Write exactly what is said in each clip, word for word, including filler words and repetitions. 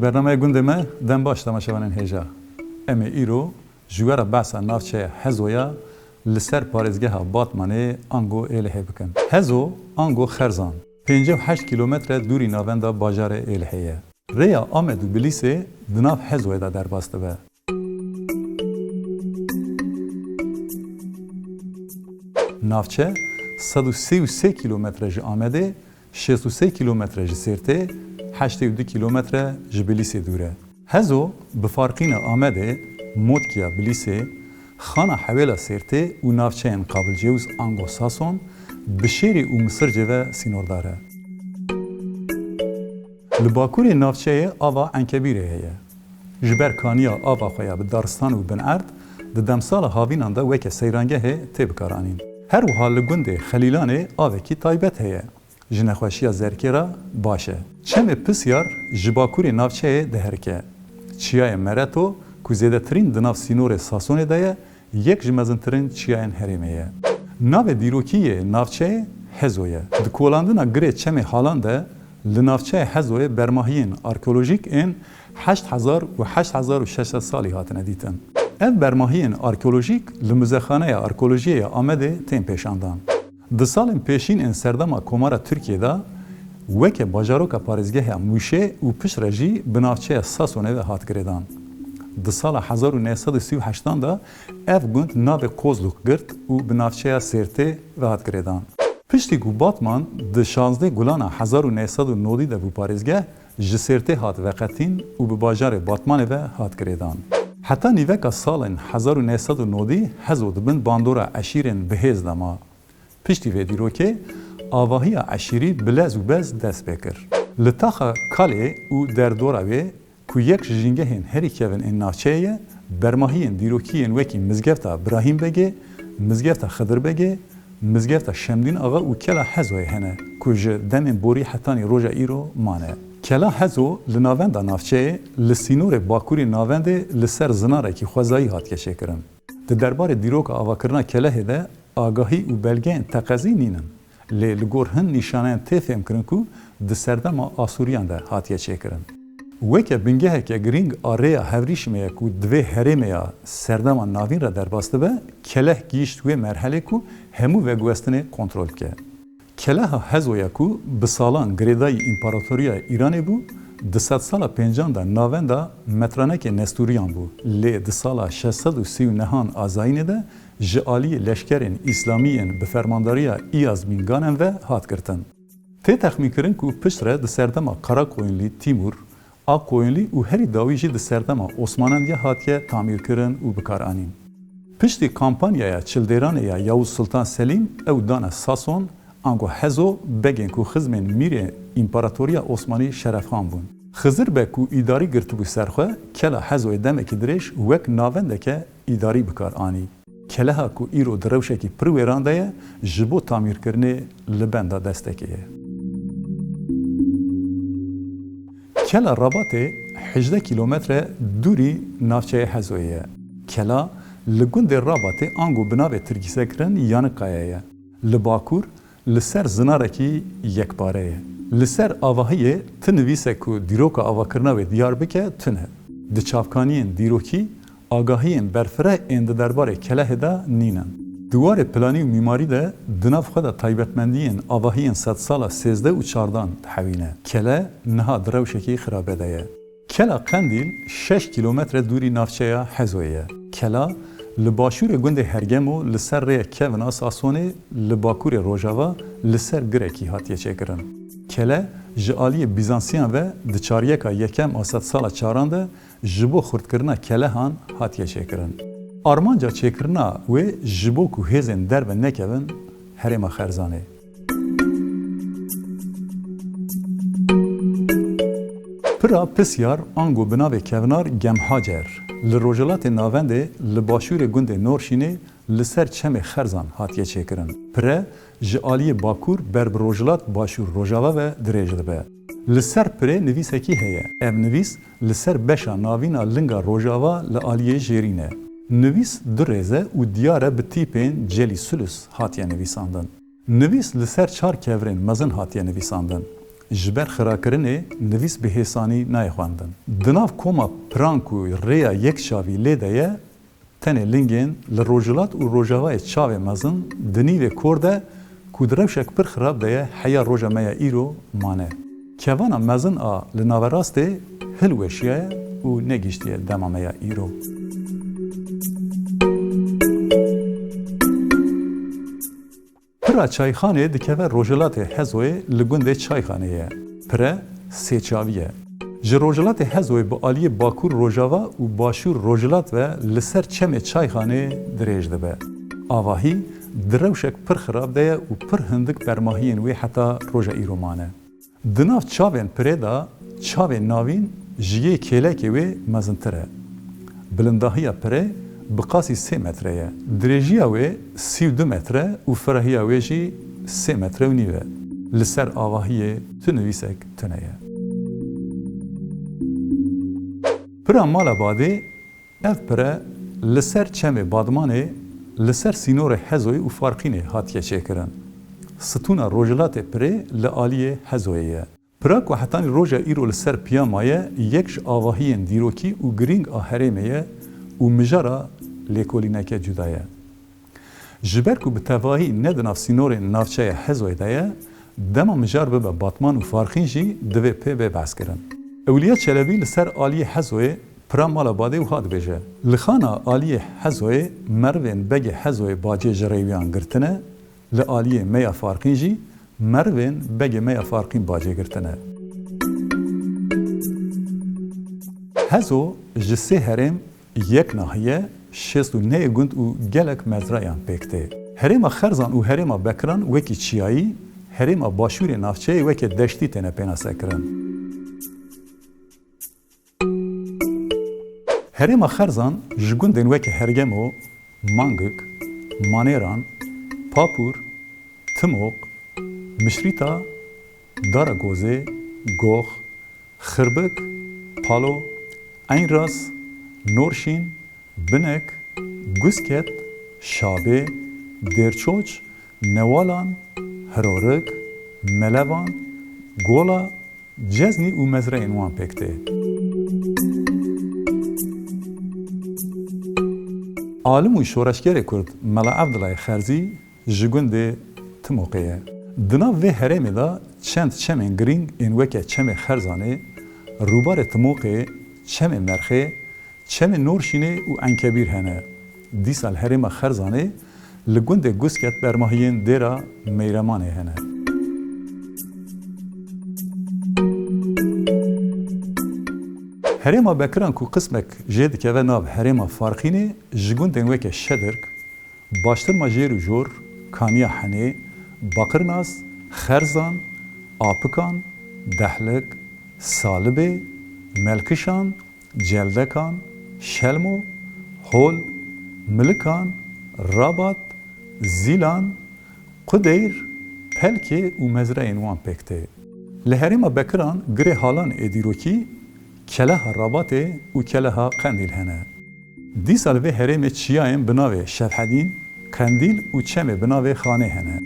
Bernameya gundê me, dem baş temaşevanên hêja. Em ê îro ji we re behsa navçeya Hezoya li ser parêzgeha Batmanê ango Êlihê bikin. Hezo ango Xerzan pêncî û heşt kîlometre dûrî navenda bajarê Êlihê ye. Rêya Amed û Bilîsê di nav Hezoyê de derbas dibe. Navçe sed û sê û sê kîlometre ji Amedê, şêst û sê kîlometre ji Sêrtê, heştê û du kîlometre ji Bilîsê dûr e. Hezo bi farqîna Amedê, Motkiya Bilîsê, Xana Hewêla Sêrtê û navçeyên Qabilcewz ango Sason bi Şêrî û Misircê ve sînordar e. Li bakurê navçeyê ava Enkebîrê heye. Ji ber kaniya ava xwe ya bi daristan û binerd di demsala havînan de weke seyrangehê tê bikaranîn. Her wiha li gundê Xelîlanê avekî taybet heye. Ji nexweşiya zerkê re baş e. Çemê Pisyar ji bakurê navçeyê diherike. Çiyayê Mereto ku zêdetirîn di nav sînorê Sasonê de ye, yek ji mezintirîn çiyayên herêmê ye. Navê dîrokî yê navçeyê Hezo ye. Di kolandina girê Çemê Halan de li navçeya Hezoyê bermahiyên arkeolojîk ên heşt hezar û heşt hezar û şeş sed salî hatine dîtin. Ev bermahiyên arkeolojîk li Muzexaneya Arkeolojiyê ya Amedê tên pêşandan. Di salên pêşîn ên serdema Komara Tirkiyê de weke bajaroka parêzgeha Mûşê û piştre jî bi navçeya Sasonê ve hat girêdan. Di sala hezar û neh sed û sî û heştan de ev gund navê Kozluk girt û bi navçeya Sêrtê ve hat girêdan. Piştî ku Batman di şazdeh Gulana hezar û neh sed û nodî de bû parêzgeh, ji Sêrtê hat veqetîn û bi bajarê Batmanê ve hat girêdan. Heta nîveka salên hezar û neh sed û nodî Hezo di bin bandora eşîrên bihêz de ma. Piştî vê dîrokê, avahiya eşîrî bi lez û bez dest pê kir. Li taxa Kalê û derdora wê, ku yek ji jîngehên herî kevin ên navçeyê ye, bermahiyên dîrokî yên wekî Mizgefta Birahîm Begê, Mizgefta Xidir Begê, Mizgefta Şemdîn Axa û Kela Hezoyê hene, ku ji demên borî hetanî roja îro mane. Kela Hezo li navenda navçeyê, li sînorê bakurî navendê li ser zinarekî xwezayî hatiye çêkirin. Di derbarê dîroka avakirina kelehê de agahî û belgeyên teqezî nînin, lê li gor hin nîşaneyan tê fêmkirin ku di serdema Asûriyan de hatiye çêkirin. Weke bingeheke girîng a rêya hevrîşmê ye ku di vê herêmê ya serdema navîn re derbas dibe, keleh gihîşt wê merhelê ku hemû veguhestinê kontrol bike. Keleha Hezoya ku bi salan girêdayî Împaratoriya Îranê bû, di sedsala pêncan de navenda Metranekê Nestûriyan bû, lê di sala şeş sed û sî û nehan a zayînê de ji aliyê leşkerên Îslamî yên bi fermandariya Îyaz Bîn Ganem ve hat girtin. Tê texmînkirin ku piştre di serdema Karakoyunlî Tîmûr, a Koyunlî û herî dawî jî di serdema Osmanan de hatiye tamîrkirin û bikaranîn. Piştî kampanyaya Çildêranê ya Yavuz Sultan Selîm ew dane Sason, ango Hezo, begên ku xizmên mîrê Împaratoriya Osmanî Şerefxan bûn. Xizir Beg ku îdarî girtibû ser xwe, Kela Hezoyê demekî dirêj wek navendeke îdarî bikar anî. Keleha ku îro di rewşekî pir wêran de ye, ji bo tamîrkirinê li benda destekê ye. Kela Rabatê hejdeh kîlometre dûrî navçeyê Hezoyê ye. Kela li gundê Rabatê ango bi navê tirkîsekirin Yanıkaya ye. Li bakur, li ser zinarekî yekpare ye. Li ser avahiyê ti nivîsek ku dîroka avakirina wê diyar bike tune. Di çavkaniyên dîrokî, agahiyên berfireh ên di derbarê kelehê de nînin. Di warê planî û mîmarî de di nav xwe de taybetmendiyên avahiyên sedsala sêzdeh û çardan dihewîne. Kele niha di rewşekî xirabe de ye. Kela Qendîl şeş kîlometre dûrî navçeya Hezoyê ye. Kela li başûrê gundê Hergemo li ser rêya kevin a Sasonê li bakurê rojava li ser girekî hatiye çêkirin. Kele ji aliyê Bîzansiyan ve di çaryeka yekem a sedsala çaran de ji bo xurtkirina kelehan hatiye çêkirin. Armanca çêkirina wê ji bo ku hêzên derve nekevin herêma Xerzanê. Pira Pisyar ango bi navê kevnar Gemhacer li Rojhilatê Navendê li başûrê gundê Norşînê li ser çemê Xerzan hatiye çêkirin. Pire ji aliyê bakur ber bi rojhilat başûr rojava ve dirêj dibe. Li ser pirê nivîsekî heye. Ev nivîs li ser beşa navîn a linga rojava li aliyê jêrîn e. Nivîs du rêz e û diyar e bi tîpên celî sulus hatiye nivîsandin. Nivîs li ser çar kevirên mezin hatiye nivîsandin. Ji ber xirakirinê nivîs bi hêsanî nayê xwendin. Di nav koma piran ku rêya yekçavî lê de ye, tenê lingên li rojhilat û rojavayê çavê mezin di nîvê kor de ku di rewşek pir xirab de ye, heya roja me ya îro mane. Kevana mezin a li naverastê hilweşiyaye û negihiştiye dema me ya îro. Pira Çayxanê dikeve rojhilatê Hezoyê, li gundê Çayxanê ye. Pire sêçavî ye. Ji rojhilatê Hezoyê bi aliyê bakur rojava û başûr rojhilat ve li ser çemê Çayxanê dirêj dibe. Avahî di rewşek pir xirab de ye û pir hindik bermahiyên wê heta roja îro mane. Di nav çavên pirê de çavên navîn ji yê kêlekê wê mezintir e. Bilindahiya pirê bi qasî sê metre ye. Dirêjiya wê sî û du metre û firahiya wê jî sê metre û nîv e. Li ser avahiyê tu nivîsek tune ye. Pira Malabadê, ev pire li ser çemê Badmanê, li ser sînorê Hezoyê û Farqînê hatiye çêkirin. Stûna rojhilatê pirê li aliyê Hezoyê ye. Pira ku hetanî roja îro li ser piya maye, yek ji avahiyên dîrokî û girîng a herêmê ye û mijara lêkolîneke cuda ye. Ji ber ku bi tevahî ne di nav sînorên navçeya Hezoyê de ye, dema mijar bibe Batman û Farqîn jî divê pê bê behskirin. Ewliya Çelebî li ser aliyê Hezoyê, Pira Malabadê wiha dibêje: Li xana aliyê Hezoyê merivên begê Hezoyê bacê ji rêwiyan girtine, li aliyê me ya Farqîn jî merivên begê me ya Farqîn bacê girtine. Hezo ji sê herêm yek nahiye, şêst û nehê gund û gelek mezrayan pêk tê. Herêma Xerzan û herêma Bekiran wekî çiyayî, herêma başûrê navçeyê weke deştî têne pênasekirin. Herêma Xerzan ji gundên weke Hergemo, Mangik, Manêran, Papûr, Timoq, Mişrîta, Dara Gozê, Gox, Xirbik, Palo, Eynras, Norşîn, Binek, Gusket, Şabê, Dêrçoç, Newalan, Hirorik, Melevan, Gola, Ceznî û mezreyên wan pêk tê. Alim û şoreşgerê Kurd Mela Evdilayê Xerzî ji gundê Timoqê ye. Di nav vê herêmê de çend çemên girîng ên weke Çemê Xerzanê, Rûbarê Timoqê, Çemê Merxê, Çemê Norşînê û Enkebîr hene. Dîsa li herêma Xerzanê li gundê Gusket bermahiyên dêra Meyremanê hene. Herêma Bekiran ku qismek jê dikeve nav herêma Farqînê, ji gundên weke Şedirk, Baştirma Jêr û Jor, Kaniya Henê, Baqirnas, Xerzan, Apikan, Dehlik, Salibê, Melkişan, Celdekan, Şelmo, Hol, Milikan, Rabat, Zîlan, Qudeyr, Pelkê û mezreyên wan pêk tê. Li herêma Bekiran girê Halan ê dîrokî, Keleha Rabatê û Keleha Qendîl hene. Dîsa li vê herêmê çiyayên bi navê Şevhedîn, Qendîl û çemê bi navê Xanê hene.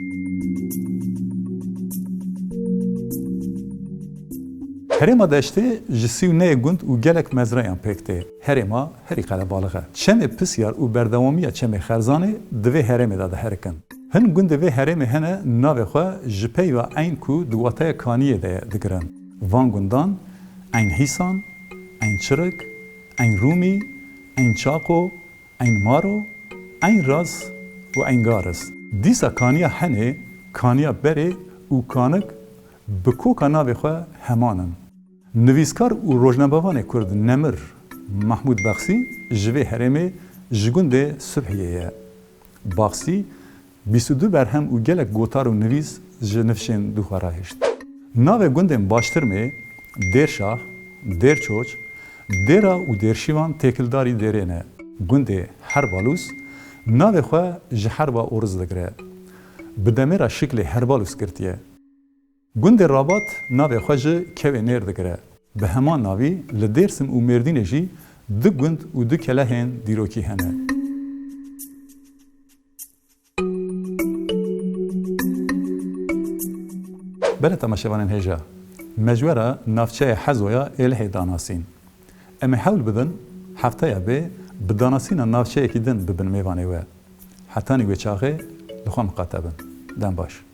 Herêma Deştê ji sî û nehê gund û gelek mezreyan pêk tê. Herêma herî qelebalix e. Çemê Pisyar û berdewamiya Çemê Xerzanê di vê herêmê de diherikin. Hin gundê vê herêmê hene navê xwe ji peyva eyn ku di wataya kaniyê de ye digirin. Van gundan Eyn Hîsan, Eyn Çirik, Eyn Rûmî, Eyn Çaqo, Eyn Maro, Eyn Raz û Eyn Garis. Dîsa kaniya Henê, kaniya Berê û Kanik bi koka navê xwe heman in. Nivîskar û rojnamevanê Kurd nemir Mehmûd Baxsî ji vê herêmê, ji gundê Subhiyê ye. Baxsî bîst û du berhem û gelek gotar û nivîs ji nifşên dû xwe rahişt. Navê gundên Baştirmê, Dêrşah, Dêrçoç, Dêra û Dêrşîvan têkildarî dêrê ne. Gundê Herbalûs navê xwe ji herba Oriz digire. Bi demêra şiklê Herbalûs girtiye. Gundê Rabat navê xwe ji kewê Nêr digire. Bi heman navî li Dêrsim û Mêrdînê jî du gund û du kelehên dîrokî hene. Belê temaşevanên hêja, Me ji we re navçeya Hezoya Êlihê da nasîn. Em ê hewl bidin hefteya bê bi danasîna navçeyekî din bibin mêvanê we. Hetanî wê çaxê li xwe miqate bin. Dem baş.